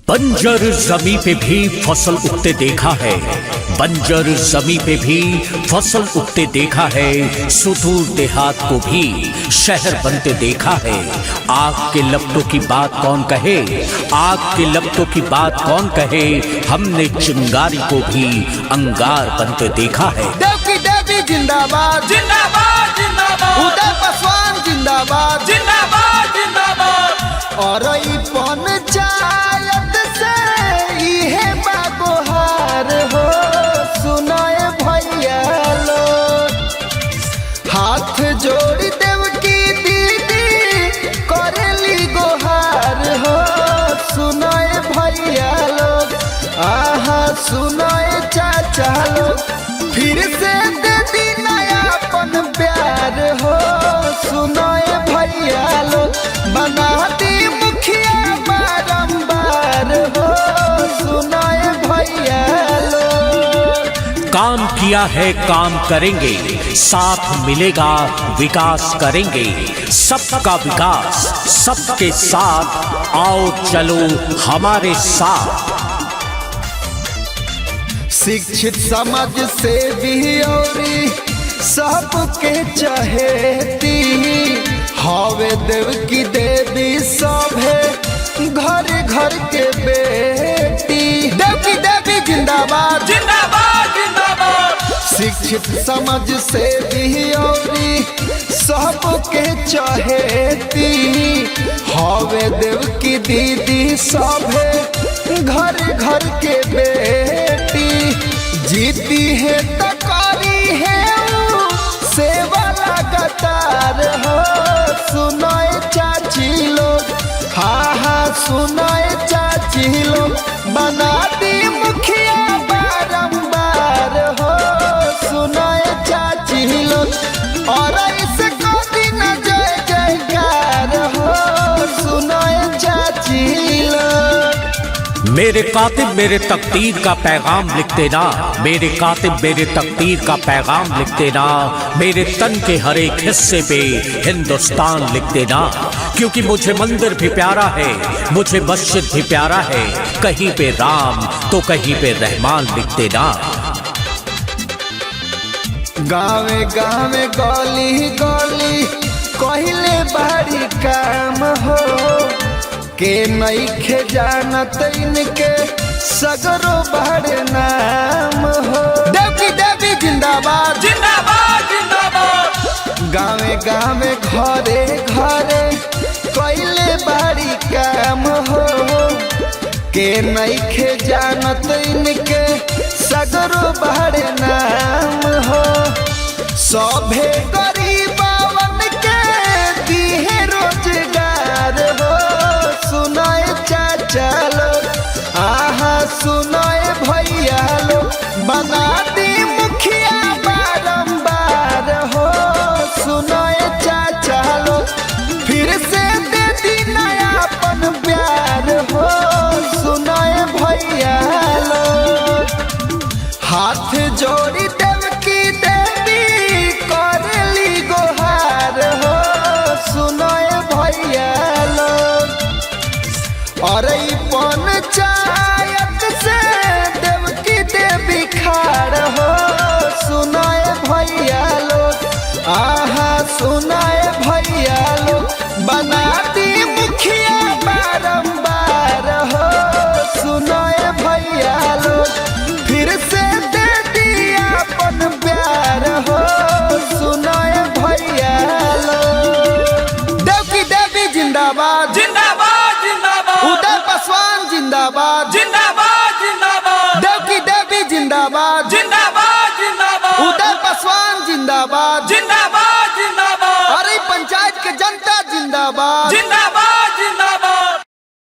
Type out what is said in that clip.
बंजर जमी पे भी फसल उगते देखा है, बंजर जमी पे भी फसल उगते देखा है, सुदूर देहात को भी शहर बनते देखा है। आग के लपटों की बात कौन कहे, आग के लपटों की बात कौन कहे, हमने चिंगारी को भी अंगार बनते देखा है। देव की देवी जिंदाबाद जिंदाबाद जिंदाबाद, उदय पासवान जिंदाबाद जिंदाबाद जिंदाबाद। और ई पंचायत से इहे बागोहार हो सुनाए भैया लोग, हाथ जोड़ी देव की दीदी करेली गोहार हो सुनाए भैया लोग, आहा सुनाए चाचा लोग, फिर से दे दी नयापन प्यार हो सुनाए भैया लोग, बना दी मुखिया बारंबार हो सुनाए भैया लोग। काम किया है काम करेंगे, साथ मिलेगा विकास करेंगे, सबका विकास सबके साथ, आओ चलो हमारे साथ। शिक्षित समाज से भी औरी सबके चहेती हवे देव की देवी सभे घर घर के बेटी। देव की देवी जिंदाबाद जिंदाबाद जिंदाबाद, शिक्षित समाज से भी औरी सबके चहेती हवे देव की दीदी सभे घर घर के बेटी। जीती है तकारी है ऊ, सेवा लगातार हो सुनाए चाची लोग, हाँ हाँ सुनाए चाची लोग, बना दी मुखिया बारंबार हो सुनाए चाची लोग, और इसको दिन जय जयकार हो सुनाए चाची लोग। मेरे कातिब मेरे तकदीर का पैगाम लिख देना, मेरे कातिब मेरे तकदीर का पैगाम लिख देना, मेरे तन के हर एक हिस्से पे हिंदुस्तान लिख देना, क्योंकि मुझे मंदिर भी प्यारा है, मुझे मस्जिद भी प्यारा है, कहीं पे राम तो कहीं पे रहमान लिख देना। गावे गावे गली गली कहले बारी काम हो के नईखे जानत इनके सगरो बड़े नाम हो। देव की देवी जिंदाबाद जिंदाबाद जिंदाबाद, गावे गावे घरे घरे कैले बारी काम हो के नईखे जानत इनके सगरो बड़े नाम हो। सभे गरीबवन के दिहे रोजगार हो सुनाए चाचा लोग, आहा सुनाए भैया लोग, बना दी मुखिया बारंबार हो सुनाए चाचा लोग, फिर से दे दी नयापन प्यार हो सुनाए भैया लोग। हाथ जोड़ी देव की देवी करली गोहार हो सुनाए भैया लोग, और ई पंचायत से देव की देवी खाड़ हो सुनाए भैया लोग, आहा सुनाए भैया लोग, बना दी मुखिया बारंबार हो सुनाए भैया लोग, फिर से दे दिया अपन प्यार हो सुनाए भैया लोग। देव की देवी जिंदाबाद जिंदाबाद जिंदाबाद, उदय पासवान जिंदाबाद जिंदाबाद जिंदाबाद, देव की देवी जिंदाबाद जिंदाबाद जिंदाबाद, उदय पासवान जिंदाबाद जिंदाबाद जिंदाबाद, अरे पंचायत के जनता जिंदाबाद। जिंदाबाद।